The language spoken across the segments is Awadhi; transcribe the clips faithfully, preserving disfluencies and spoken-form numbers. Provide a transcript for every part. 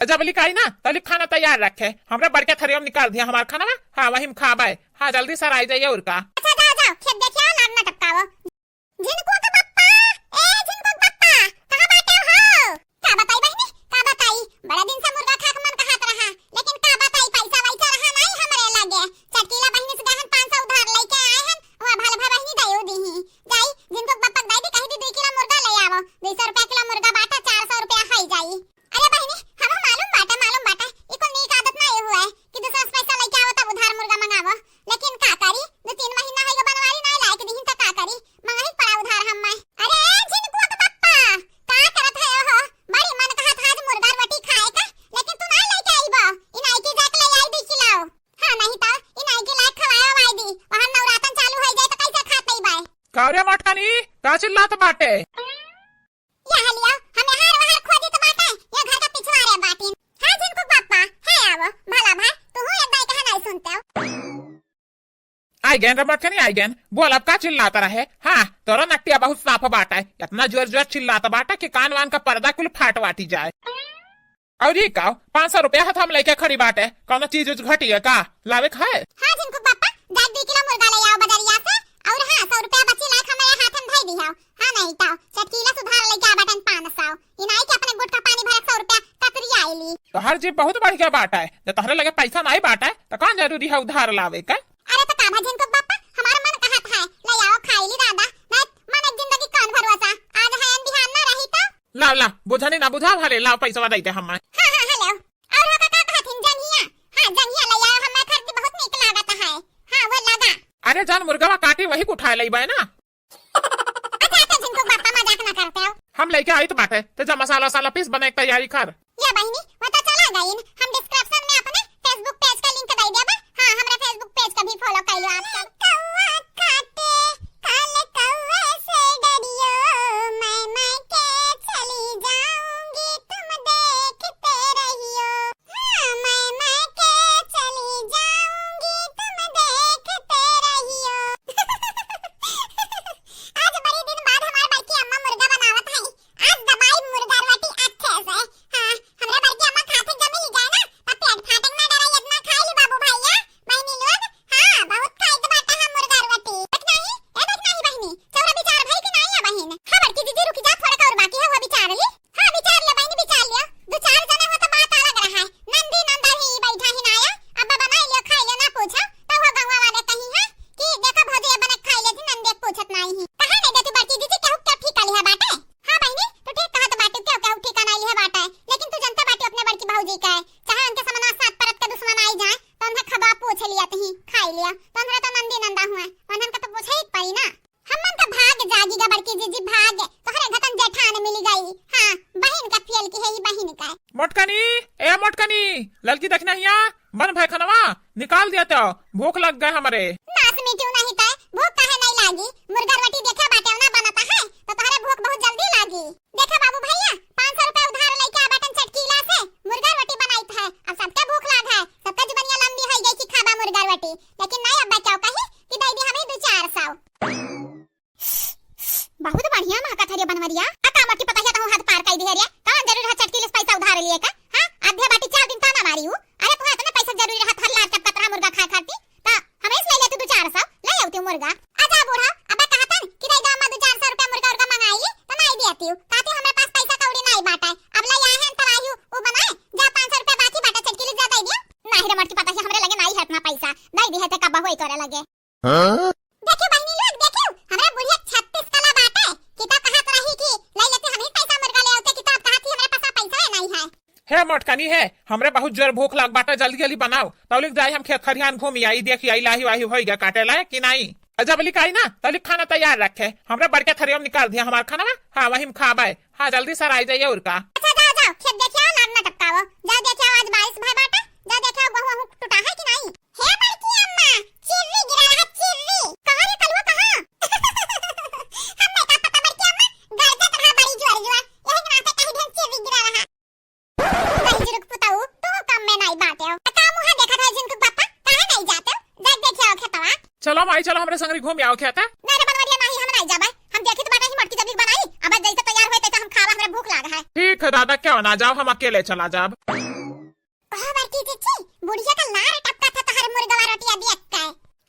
जब लिकाई ना, तब लिक खाना तैयार रखे। हमरा बड़के थरिया में निकाल दिया हमार खाना। हाँ, वही में खाबे। हाँ, जल्दी सर आई जाइए और का। अच्छा, जाओ, जाओ, खेत देखे आओ, लाग ना टपकाओ। झिनकू के पप्पा, ए झिनकू के पप्पा, कहाँ बाटे हो? का बताई बहिनी, का बताई, बड़ा दिन से मुर्गा खाए के मन कहत रहा, लेकिन का बताई, पैसा वैसा रहा नहीं हमरे लगे। चटकीला बहिनी से गहन पाँच सौ उधार लेके आए हैं, वह भल भा बहिनी दयो दीही। जाई, झिनकू के पप्पा के दई दी, कही दी, "दू किलो मुर्गा ले आवो, दू सौ रुपया किलो मुर्गा बाटा, चार सौ रुपया होई जाई।" अरे बहिनी, हमें मालूम बाटे, मालूम बाटे, ई कुल नीक आदत ना ये हुआ है कि दूसरा से पैसा लेके आवो तब उधार मुर्गा मंगावो। लेकिन का करी, दो तीन महीना होइगा बनवारी नाय लायक दीहिन त का करी, मंगही पड़ा उधार हम्मे। अरे झिनकुआ के पप्पा, का करत है हो? बड़ी मन कहत है आज मुर्गा रोटी खाए का, लेकिन तू ना लेके आईबो, ई नाई के जाके ले आई दू किलो। हाँ, नहीं तो ई नाई के लायक खवाए वाई दी, वहाँ नवरातन चालू हो जाए तो कैसे खात नहीं बाय? का रे मटकनी, का चिल्लात बाटे? यह लियो, हम यहाँ वहाँ खोजित बाटे, ये घर का पिछवारे बाटिन। हाँ, झिनकू पापा, है आवो, भला भाई, तू हूँ एक दाई कहे नहीं सुनते हो। आई गैन रे मटकनी, आई गैन। बोल, अब का चिल्लात रहे? हाँ, तोरा नटिया बहुत साफ बाटे, इतना जोर जोर चिल्लात बाटे कि कान वान का पर्दा कुल फाट वाटी जाए। और ये का, पाँच सौ रुपया हाथ हम लेके खड़ी बाटे, कौनो चीज उज घटी है का? लावे खाए? हाँ झिनकू पापा, जा दू किलो मुर्गा ले आओ बजरिया से, और हाँ, सौ रुपया बची लायक हमारे हाथ में धई दिहाओ। हाँ नहीं तो, चटकीला सुधार लेके आ बटन पाँच सौ। इनाई के अपने गुटखा पानी भरक सौ रुपया कतरी आईली। तोहर जीभ बहुत बढ़िया बाटा है, जब तोहरे लगे पैसा नहीं बाटा है, तो कौन जरूरी है उधार लावे का? अरे तो का भा झिनकू पापा, हमारा मन कहत है, ले आओ खाई ली दादा, नहीं मन एक जिंदगी कौन भरोसा, आज है अन बिहान ना रही तो। लाओ, लाओ, बुझनी ना बुझाओ, हले लाओ पैसा दे दे हमें। हाँ, हाँ, हेलो। और हो का, का कहत हिन जंघिया? हाँ, जंघिया ले आओ, हमें खरीद बहुत नीक लागत है। हाँ, वो लगा। अरे जान मुर्गवा काटी वही को उठा लेबे ना। अच्छा, अच्छा, झिनकू पापा मजाक ना करते हो। हम लेके आई तो बाटे, ते जा मसाला वसाला पीस बने के तैयारी कर। या बहिनी, वो तो चला गई, हम description में अपने Facebook page का link दे देबे। हाँ, हमरा Facebook page का भी follow कर लो आप सब। कौआ काटे, काले कौए से डरियो, मैं, मैं के चली जाऊंगी, तुम देखते रहियो। हाँ, मैं, मैं के चली जाऊंगी, तुम देखते रहियो। आज बड़ी दिन बाद हमार बड़की अम्मा मुर्गा बनावत है। आज दबाई मुर्गा रोटी अच्छे से। हाँ, हमरा बड़की अम्मा खाते जमी ली जाए ना, तब पेट फाटे के ना डराई, इतना खाई ली बाबू भैया, बहिनी लोग। हाँ, बहुत खाई तो बाटा हम मुर्गा रोटी। देख नहीं, ए देख नहीं बहिनी, चौरा विचार भई कि नहीं है बहिन? हाँ बड़की दीदी रुकी जा, थोड़ा और बाकी है वो विचार ली। हाँ, विचार लियो बहिनी, विचार लियो। दो चार जने हो तो बात अलग रहा है। नंदी नंदा ही बैठा ही ना आया। अब बनाई लियो, खाई लियो, ना पूछो। तो वो गंवा वाले कही है कि देखो भौजी, ये बने खाई लेती, नंदी पूछत नहीं ही। कहा नहीं देती बड़की दीदी, केहू क्या ठीक लिहा बाटे? हाँ बहिनी, तू ठीक कहत बाटे, केहू केहू ठीक नहीं लिहा बाटे। लेकिन तू जनता बाटे अपने बड़की भौजी का है। चाहे उनके समनवा सात परत के दुश्मन आई जाए, तो उन्हें खबा पूछ लिया तही, खाई लिया। तो उन्हें तो नंदी नंदा हुए, उन्हें का तो पूछे ही पड़ी ना। हमन का भाग जागीगा बड़की जीजी, भाग, तोहरे घतन जेठान मिल गई। हाँ, बहिन का फेल की है, ई बहिन का। मोटकनी, ए मोटकनी, ललकी देखना हिया, बन भाई खनवा, निकाल दिया तो, भूख लग गए हमरे। नास मिट्यू नहीं तय, भूख काहे नहीं लागी? मुर्गा रोटी देखे बाटे ना बनता है, तो तोहरे भूख बहुत जल्दी लागी। देखा बाबू भैया, पाँच सौ रुपया उधार लेके आ बाटन चटकीला से, मुर्गा रोटी बनाइत है। अब सबके भूख लाग है, सबका जुबनिया लंबी होई गई कि खाबा मुर्गा रोटी, लेकिन नहीं अब्बा क्या कही कि दे दी हमें दो चार सौ। बहुत बढ़िया महका थरिया बनवरिया। आ का मोटी पतहिया तहु हाथ पार कई दिहे रे? कौन जरूरी है चटकीले से पैसा उधार लिए का? हाँ, आधे बाटी चार दिन ताना मारी हूँ। अरे तोहे इतने पैसा जरूरी रहा, थर लार चपकत रहा मुर्गा खाए खाती। ता हमें इसलिए ले तू दो चार सौ ले आती मुर्गा। आ जा बूढ़ा, अबे कहतन कि दे दो अम्मा दो चार सौ रुपया मुर्गा उर्गा मंगाई, तो नहीं देती हूँ। कहती हमरे पास पैसा कौड़ी नहीं बाटे। अब ले आए हैं तो आई हूँ, वो बनाए, जा पाँच सौ रुपया बाकी बाटे चटकीले जा दे दियो। नहीं रे मोटी पतहिया, हमरे लगे नहीं है इतना पैसा। दे दी है ते कब होई तोरे लगे। हाँ? देखियो बहिनी लोग, देखियो, हमरा बुढ़िया छत्तीस कला बाटे, कि तो कहत रही कि ले लेते हम ही पैसा मुर्गा ले आते, कि तो अब कहत ही हमरा पास पैसा है नहीं है। हे मोटकनी है, हमरे बहुत जोर भूख लाग बाटे, जल्दी जल्दी बनाओ, तौलिक जाए हम खेत खरिहान घूम आई, देखी आई लाही वाही होई गया काटे लायक कि नहीं। और जब लिक आई ना, तौलिक खाना तैयार रखे, हमरा बड़के थरिया में निकाल दिया हमार खाना, हाँ वही में खाबे, हाँ जल्दी सर आई जाइए और का। अच्छा जाओ जाओ, खेत देखियो, लाग ना टपकाओ, जाओ देखियो आज बारिश भय बाटे, जाओ देखियो गहूँ वहूँ टूटा है कि नहीं। हे बड़की अम्मा, चिर्री गिरा रहा, चिर्री। कहाँ रे कलुआ, कहाँ? हमने का पता बड़की अम्मा, गरजत रहा बड़ी जोर जोर, यही के नाते कहीं ढेर चिर्री गिरा रहा। बड़ी जुरुक पुताऊ, तू कम में नहीं बाटे हो। का मुँह देखा था झिनकू पापा, काहे नहीं जाते हो? जा देखे आओ खेतवा। चलो माई, चलो हमरे संगरी घूम आओ खेत। नहीं रे बनवरिया, नहीं, हम नहीं जाबे। हम देखी तो बाटे ही मोटकी जब बनाई, अब जैसे तैयार हुए तैसे हम खावा, हमरे भूख लाग है। ठीक है दादा, क्यों ना जाओ, हम अकेले चला जाब। बुढ़िया का लार टपका था तहर मुर्गवा रोटिया दिया का।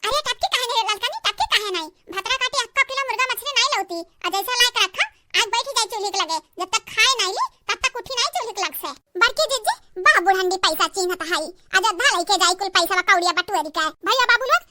अरे टपकी काहे नहीं ललकनी, टपकी काहे नहीं? भतरा काटी अक्का किलो मुर्गा मछली नहीं लौती। आ जैसे लायक रखा, आज बैठ जाए चूल्ही के लगे, जब तक खाए नहीं ली तब तक उठी नहीं चूल्ही के लग से। बड़की जिज्जी, बा बुढ़ंडी पैसा चीन्हत हई, आज अद्धा लइके जाई कुल पैसा कौड़िया बटुअरी का। भैया बाबू लोग,